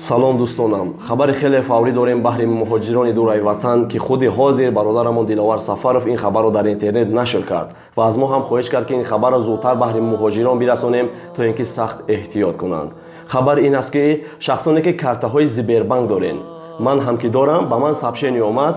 Салом, дӯстонам! Хабари хеле фаврӣ дорем баҳри муҳоҷирони дураи ватан, ки худи ҳозир бародарамон Диловар Сафаров ин хабарро дар интернет нашр кард ва аз мо ҳам хоҳиш кард, ки ин хабарро зудтар баҳри муҳоҷирон бирасонем, то ин ки сахт эҳтиёт кунанд. Хабар ин аст, ки шахсоне ки картаҳои Сбербанк дорен, ман ҳам ки дорам, ба ман сообщение омад,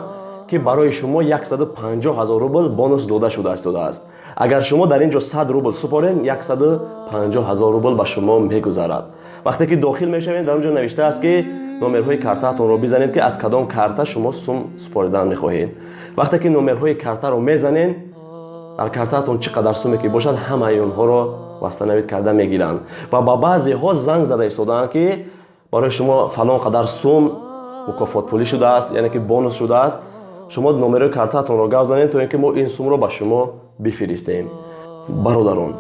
ки барои шумо 150 ҳазор рубл бонус дода шуда истодааст. Агар шумо дар ин ҷо 100 рубл супоред, 150 ҳазор рубл ба шумо мегузарад. Вақте ки дохил мешавед, дар он ҷо навиштааст, ки номерҳои картаатонро бизанед, ки аз кадом карта шумо сум супоридан мехоҳед. Вақте ки номерҳои картаро мезанед, дар картаатон чӣ қадар суме ки бошад, ҳамаи онҳоро восстановить карда мегиранд. Ва ба баъзеҳо занг зада истодаанд, ки барои шумо фалон қадар сум мукофотпулӣ шудааст, яъне ки бонус шудааст, шумо номерҳои картаатонро гап занед, то ин ки мо ин сумро ба шумо бифиристем. Бародарон,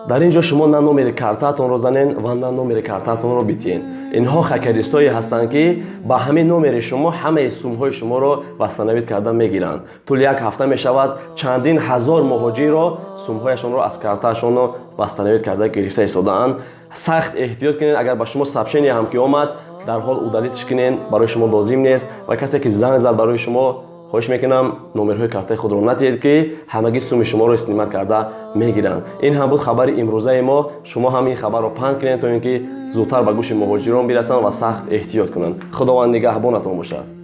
дар ин ҷо шумо на номери картаатонро занен ва на номери картаатонро битиҳен. Инҳо хакеристое ҳастанд, ки ба ҳамин номери шумо ҳамаи сумҳои шуморо восстановить карда мегиранд. Тӯли як ҳафта мешавад, чандин ҳазор муҳоҷирро сумҳояшонро аз картаашонро восстановить карда гирифта истодаанд. Сахт эҳтиёт кунед. Агар ба шумо сообщение ҳам ки омад, дарҳол удалить ш кунед, барои шумо лозим нест. Ва касе ки занг зад барои шумо, хоҳиш мекунам, номерҳои картаи худро натиҳед, ки ҳамагӣ суми шуморо снимать карда мегиранд. Ин ҳам буд хабари имрӯзаи мо. Шумо ҳам ин хабарро паҳн кунед, то ин ки зудтар ба гӯши муҳоҷирон бирасанд ва сахт эҳтиёт кунанд. Худованд нигаҳбонатон бошад.